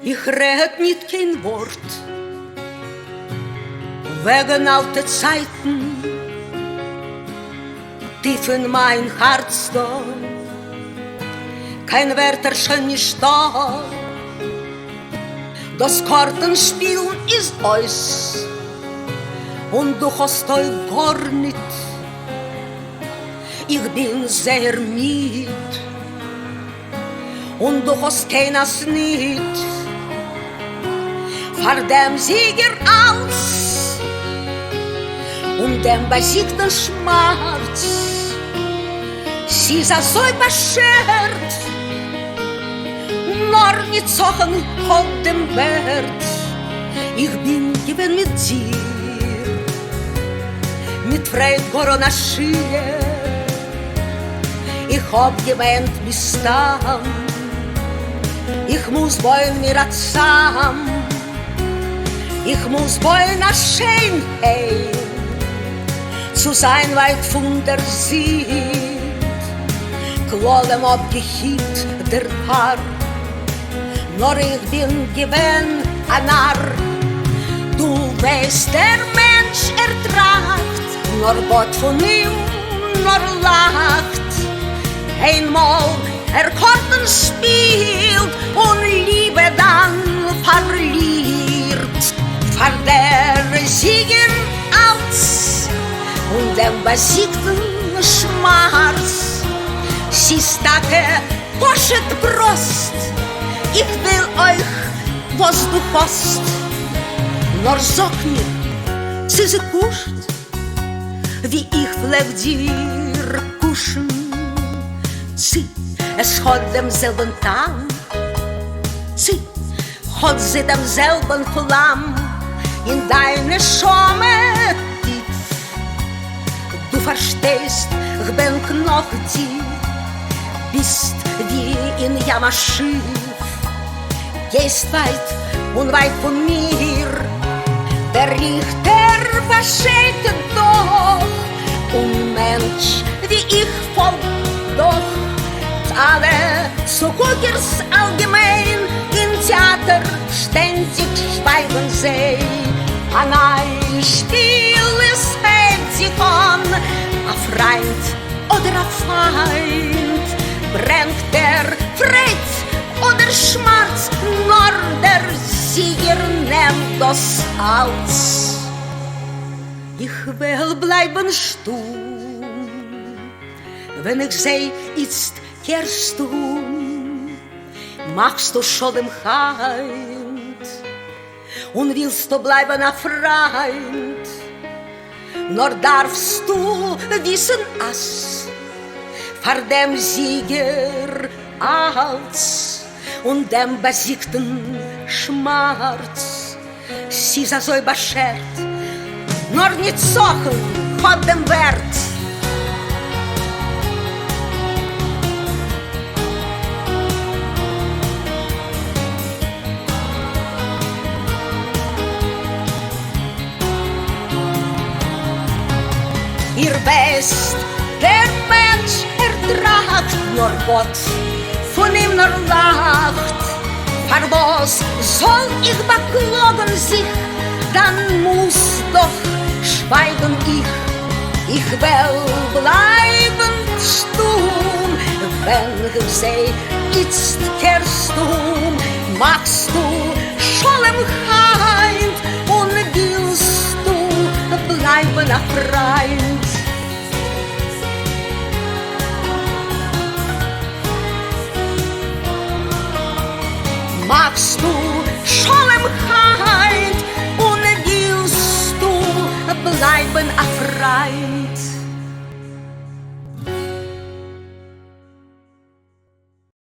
איך רעד ניט קיין ווארט וועגן אלטע צייטן, טיף אין מיין הארץ דא קיין ווערטער שוין נישטא, דאס קארטן שפילן איז אויס און דו האסט אויך גארניט, איך בין זייער מיד. און דו האסט קיין האס ניט פאר דעם זיגער אלץ און דעם באזיגטן שמארץ. ס'איז אזוי באשערט, נאר ניצחון האט דעם ווערט. איך בין געווען מיט דיר מיט פרייד גאר אן א שיעור. איך האב געמיינט מסתם איך מוז בויען מיר א צאם, איך מוז בויען א שיין היים צו זיין ווייט פון דער זינד, כללים אפגעהיט דערפאר, נאר איך בין געווען א נאר. דו ווייסט דער מענטש ער טראכט נאר גאט פון אים נאר לאכט. איינמאל ער קארטן שפילט און ליבע דאן פארלירט. פאר דער זיגער אלץ און דעם באזיגטן שמארץ. ס'איז טאקע פשוט פראסט, איך וויל אויך וואס דו האסט. נאר זאג מיר צי זי קושט ווי איך פלעג דיר קושן, צי עס האט דעם זעלבן טעם, צי האט זי דעם זעלבן פלאם אין דיין נשמה טיף. דו פארשטייסט כ'בענק נאך דיר, ביסט ווי אין ים א שיף, גייסט ווייט און ווייט פון מיר, דער ריכטער באשיידט דאך, און מענטש ווי איך פאלגט דאך אלע צוקוקערס אלגעמיין, אין טעאטער שטענדיג שווייגן זיי, א ניי שפיל עס הייבט זיך אן, א פריינט אדער א פיינט, ברענגט דער פרייד אדער שמארץ, נאר דער זיגער נעמט דאס אלץ. איך וועל בלייבן שטום ווען איך זע איצט קערסט אום, מאכסטו שלום היינט און ווילסטו בלייבן א פריינט, נאר דארפסטו וויסן אז פאר דעם זיגער אלץ און דעם באזיגטן שמארץ, ס'איז אזוי באשערט, נאר ניצחון האט דעם ווערט. איר ווייסט, דער מענטש ער טראכט, נאר גאט פון אים נאר לאכט. פארוואס זאל איך באקלאגן זיך, דאן מוז דאך שווייגן איך. איך וועל בלייבן שטום ווען כ'זע איצט קערסט אום, מאכסטו שלום היינט און ווילסטו בלייבן א פריינט.